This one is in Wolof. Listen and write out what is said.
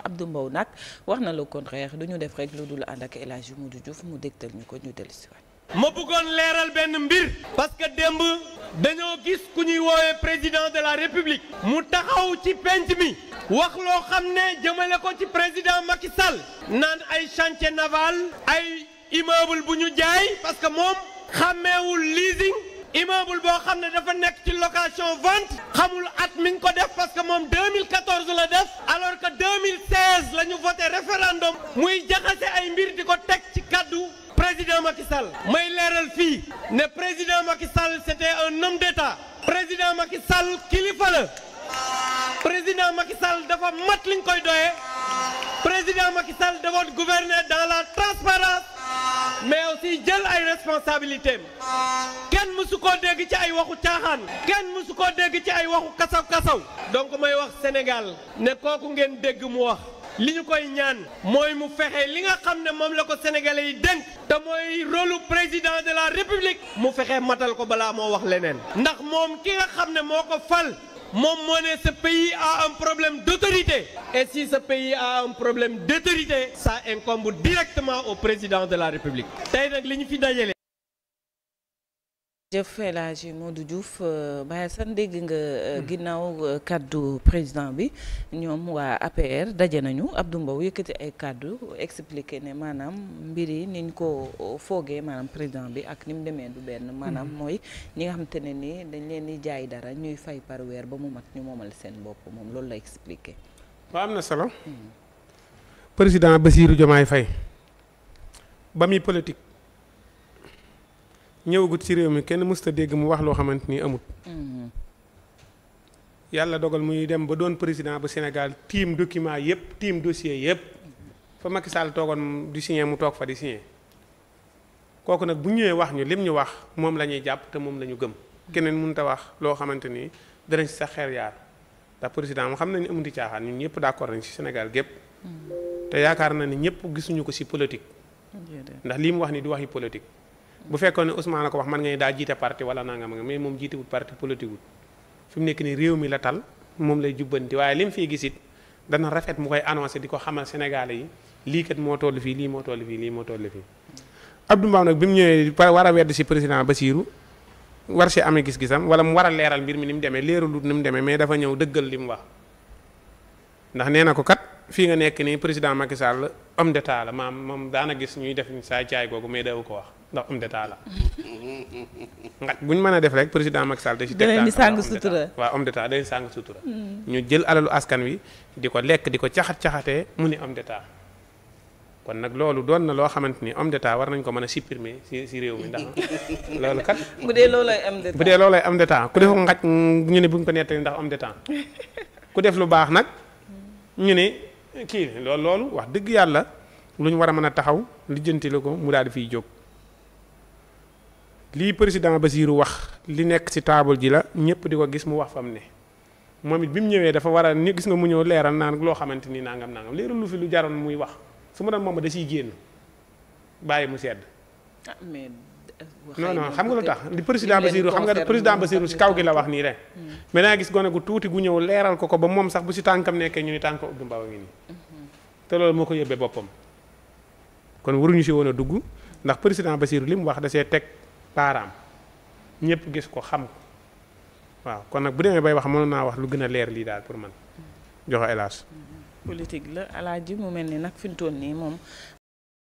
Abdou Mbow nag wax na le contraire du ñu def rek lu dul ànd ak El Hadji Modou Diouf mu dégtal ñu ko ñu dellusiwaat. ma bëggoon leeral benn mbir. parce que démb dañoo gis ku ñuy woowee président de la république. mu taxaw ci penc mi. wax loo xam ne jëmale ko ci président Macky Sall. naan ay chantier naval. ay immeuble bu ñu jaay. parce que moom xàmmeewul leasing. immeuble boo xam ne dafa nekk ci location vente. xamul at mi ngi ko def parce que moom 2014 la def. alors que 2016 la ñu voté référendum. muy jaxase ay mbir di ko teg ci kaddu. président Macky Sall may leeral fii ne président Macky Sall c'était un homme d'État. président Macky Sall kilifa la. président Macky Sall dafa mat liñ koy doyee. président Macky Sall dafa gouverner dans la transparence mais aussi jël ay responsabilités kenn mësu koo dégg ci ay waxu caaxaan. kenn mësu koo dégg ci ay waxu kasaw-kasaw. donc may wax Sénégal ne kooku ngeen dégg mu wax. li ñu koy ñaan mooy mu fexe li nga xam ne moom la ko sénégalais yi dénk te mooy rôlu président de la république mu fexe matal ko balaa moo wax leneen ndax moom ki nga xam ne moo ko fal moom moo ne ce pays a un problème d'autorité et si ce pays a un problème d'autorité ça incombe directement au président de la république tey nag li ñu fi dajale jëf El Hadji Modou Diouf Baye Assane dégg nga ginnaaw kaddu président bi ñoom waa APR daje nañu Abdou Mbow yëkkati ay kaddu expliqué ne maanaam mbir yi niñ ko foogee maanaam président bi ak ni mu demee du benn maanaam mooy ñi nga xamante ne ni dañ leen di jaay dara ñuy fay par weer ba mu mat ñu moomal seen bopp moom loolu la expliqué. waaw am na solo. président Bassirou Diomaye Faye ba muy politique. ñëwagut ci réew mi kenn mësta dégg mu wax loo xamante ni amut. yàlla dogal muy dem ba doon président ba Sénégal tiim document yëpp tiim dossier yëpp fa Macky Sall toogoon di signé mu toog fa di signé kooku nag bu ñëwee wax ñu lim ñu wax moom la ñuy jàpp te moom la ñu gëm. keneen mënut a wax loo xamante ni danañ ci sax xeer yaar ndax président mu xam nañu amuti caaxaan ñun ñëpp d'accord nañ ci Sénégal gépp te yaakaar na ni ñëpp gisuñu ko ci politique. ndax lii mu wax ni du waxi politique. bu fekkoon ne Ousmane la ko wax man nga ne daa jiite parti wala nangam nga mais moom jiitewut parti politique wut fi mu nekk nii réew mi la tal moom lay jubbanti waaye li mu fiy gis it dana rafet mu koy annoncé di ko xamal Sénégalais yi lii kat moo toll fii lii moo toll fii lii moo toll fii. Abdou Mbow nag bi mu ñëwee war a wedd si président Bassirou war si amee gis-gisam wala mu war a leeral mbir mi ni mu demee leeralut ni mu demee mais dafa ñëw dëggal li mu wax ndax nee na ko kat fii nga nekk nii président Macky Sall homme d'état la moom daana gis ñuy def saa caay googu mais daw ko wax. ndax homme d'état la nga bu ñu mën a def rek président Macky Sall da ci teg di sàng sutura waaw homme d'état day sàng sutura ñu jël alalu askan wi di ko lekk di ko caxat-caxatee mu ni homme d'état kon nag loolu doon na loo xamante ni homme d'état war nañ ko mën a supprimer si réew mi ndax loolu kat bu dee loolay homme d'état bu dee loolay homme d'état ku def ngaj ñu ne bu ñu ko nettali ndax homme d'état ku def lu baax nag ñu ne kii loolu wax dëgg yàlla lu ñu war a mën a taxaw lijjanti la ko mu daal di fiy jóg lii président Bassirou wax li nekk ci table ji la ñëpp di ko gis mu wax fa mu ne moom it bi mu ñëwee dafa war a ni gis nga mu ñëw leeral naan loo xamante ni nangam leeral lu fi lu jaroon muy wax su ma doon moom da ciy génn bàyyi mu sedd. mais non xam nga lu tax li président Bassirou xam nga président Bassirou ci kaw gi la wax nii rek. mais danga gis gone gu tuuti gu ñëw leeral ko ba moom sax bu ci tànkam nekkee ñu ni tànk Abdou Mbow a ngi nii. te loolu moo ko yóbbee boppam kon waruñu ci woon a dugg ndax président Bassirou li mu wax da see teg. paaraam ñëpp gis ko xam ko waaw kon nag bu demee bay wax mënoon naa wax lu gën a leer lii daal pour man joxe hélas politique la Alaaji mu mel ni nag fi mu toll nii moom